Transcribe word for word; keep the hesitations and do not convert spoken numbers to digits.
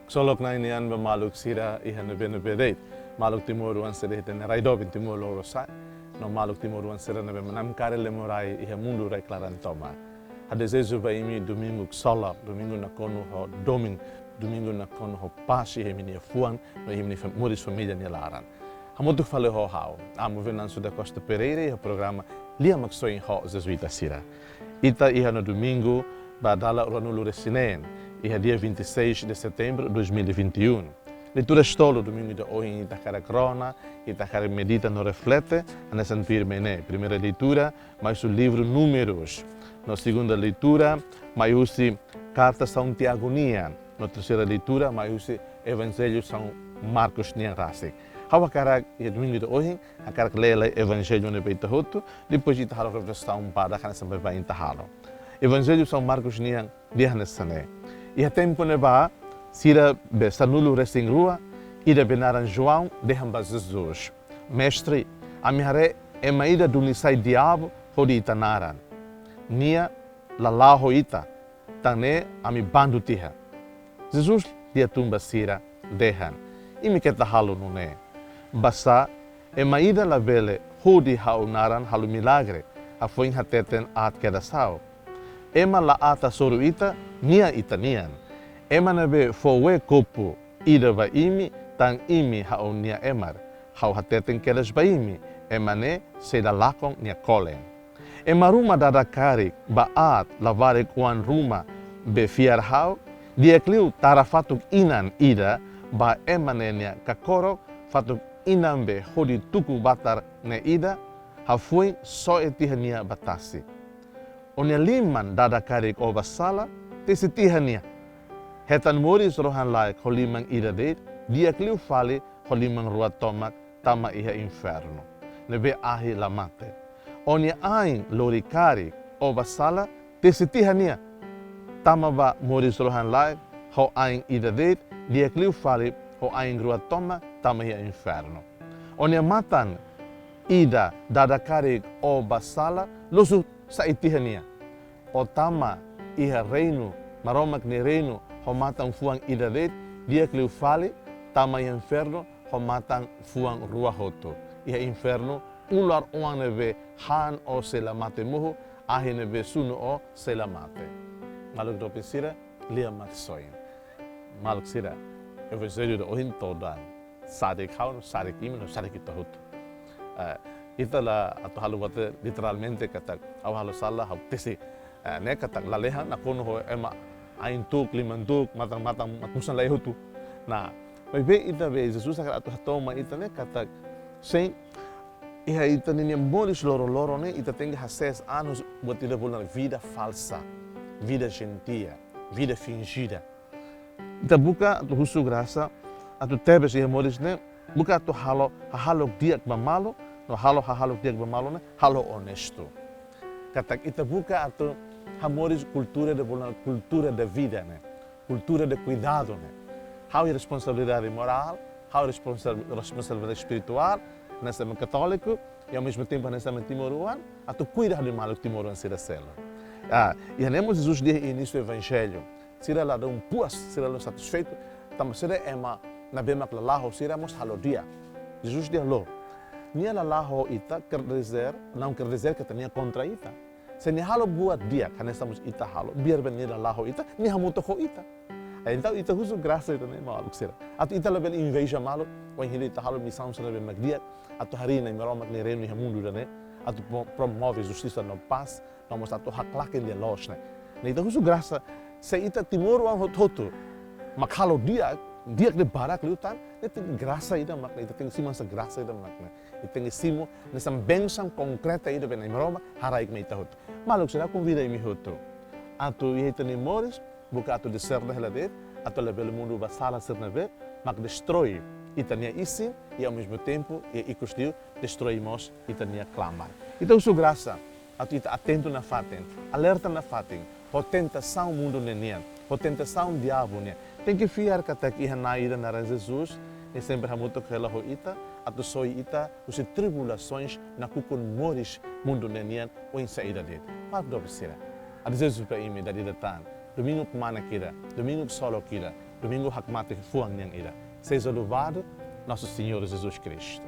Ksolok Na'i nian ba maluk sira iha ne'ebé-ne'ebé de'it. Maluk timoroan sira iha ita-nia rai doben Timor Lorosa'e. No maluk timoroan sira ne'ebé namkari lemo-rai iha mundu rai klaran tomak. Ha'u dezeja ba imi domingu ksolok, domingu nakonu ho domin, domingu nakonu ho pás iha imi-nia fuan, no iha imi-nia fam-, moris família nia laran. Hamutuk fali ho ha'u, Amu Venâncio da Costa Pereira iha programa Lia Maksoin ho Jesuita Sira. Ita iha ona domingu ba dala ruanulu-resin-neen, iha dia vinte e seis de setembro de dois mil e vinte e um. Leitura tolu domingu ida ohin ita hakarak rona, ita hakarak medita no reflete, hanesan tuirmai ne'e. Primeira leitura, mai husi livru Números. No segunda leitura, mai husi karta São Tiago nian. No terseira leitura, mai husi Evanjellu São Marcos nian rasik. Ha'u hakarak iha domingu ida ohin, hakarak lee lai Evanjellu ne'e ba ita hotu, depois ita halo reflesaun badak hanesan baibain ita halo. Evanjellu São Marcos nian dehan hanesan ne'e: Iha tempu ne'ebá, sira be sanulu-resin-rua, ida be naran João, dehan ba Jesus: Mestre, ami haree ema ida duni sai diabu hodi ita naran. Nia la la'o ho ita, tan ne'e ami bandu tiha. Jesus dehan tun ba sira, dehan: Imi keta halo nune'e. Basá ema ida labele hodi ha'u naran halo milagre, hafoin hateten aat kedas ha'u. Ema la aat hasoru ita, nia ita-nian. Ema ne'ebé fó uee kopu ida ba imi, tan imi ha'u-nia emar. Ha'u hateten kedas ba imi, ema ne'e sei la lakon nia kolen. Ema ruma dada karik ba aat labarik oan ruma be fiar ha'u, di'ak liu tara fatuk inan ida ba ema ne'e nia kakorok, fatuk inan be hodi tuku batar ne'e ida, hafoin soe tiha nia ba tasi. Ó-nia liman dada karik ó ba sala, tesi tiha nia. Hetan moris rohan-laek ho liman ida de'it, di'ak liu fali ho liman rua tomak tama iha infernu, ne'ebé ahi la mate. Ó-nia ain lori karik ó ba sala, tesi tiha nia. Tama ba moris rohan-laek ho ain ida de'it, di'ak liu fali ho ain rua tomak tama iha infernu. Ó-nia matan ida dada karik ó ba sala, losu sai tiha nia. Ó tama iha reinu, Maromak nia reinu, ho matan-fuan ida de'it, di'ak liu fali tama iha infernu ho matan-fuan rua hotu. Iha infernu, uluar oan ne'ebé han ó sei la mate mohu, ahi ne'ebé sunu ó sei la mate. Maluk doben sira, Lia Maksoin. Maluk sira, Evanjellu ida ohin todan sadik ha'u, sadik imi, no sadik ita hotu. Eh, ita la atu halo buat literalmente katak ha'u halo sala, ha'u tesi. Eh, ne'e katak lalehan nakonu ho ema ain tuuk, liman tuuk, matan-matan matan-kusan lai hotu. Nah, maibé ita be Jesus hakarak atu hato'o mai ita ne'e katak, sin, iha ita ninia moris loroloron ne'e, ita tenke hasees an husi buat ida bolu naran vida falsa, vida jentia, vida fingida. Ita buka atu husu grasa, atu tebes iha moris ne'e, buka atu halo hahalok di'ak ba malu, no halo hahalok di'ak ba malu ne'e, halo onestu. Katak ita buka atu hamoris kultura ida bolu naran kultura da vida ne'e, kultura de kuidadu ne'e. Ha'u iha responsabilidade morál, ha'u iha responsa-, responsabilidade espirituál, hanesan ema katóliku, i ao mesmo tempo hanesan ema timoroan, atu kuida hodi maluk timoroan sira seluk. Ah, iha ne'e mós Jesus dehan iha inísiu Evanjellu, sira ladún puas, sira ladún satisfeitu, tanba sira ema ne'ebé mak la la'o ho sira mós halo di'ak. Jesus dehan loos, nia la la'o ho ita, quer dizer, não quer dizer katak nia kontra ita. Se nia halo buat di'ak, hanesan mós ita halo, biar be nia la la'o ho ita, nia hamutuk ho ita. Entaun ita husu grasa ida-ne'e maluk sira. Atu ita labele inveja malu, wainhira ita halo misaun sira ne'ebé mak di'ak, atu harii Nai Maromak nia reinu iha mundu ida-ne'e, atu pro-, promove justisa no pás, no mós atu haklaken di'ak loos ne'e. Ne'e ita husu grasa, se ita timoroan hotu-hotu mak halo di'ak, di'ak ne'e barak liután, ne'e tenke grasa ida mak ne'e, ita tenke simu hanesan grasa ida mak ne'e. Ita tenke simu hanesan bensaun konkreta ida be Nai Maromak haraik mai ita hotu. Maluk sira, konvida imi hotu atu iha ita-nia moris, buka atu diserne hela de'it, atu labele mundu ba sala sira ne'ebé mak destroi ita-nia isin, i ao mesmo tempo, iha ikus liu, destroi mós ita-nia klamar. Ita husu grasa atu ita atentu nafatin, alerta nafatin ho tentasaun mundu ne'e nian, ho tentasaun diabu nian. Tenke fiar katak iha Na'i ida naran Jesus, nia sempre hamutuk hela ho ita, atu soi ita husi tribulasoens nakukun moris mundu ne'e nian oinsá ida de'it. Maluk doben sira, ha'u dezeja ba imi dala ida tan domingu kmanek ida, domingu ksolok ida, Domingu hakmatek fuan nian ida. Seja louvado nosso Senhor Jesus Cristo.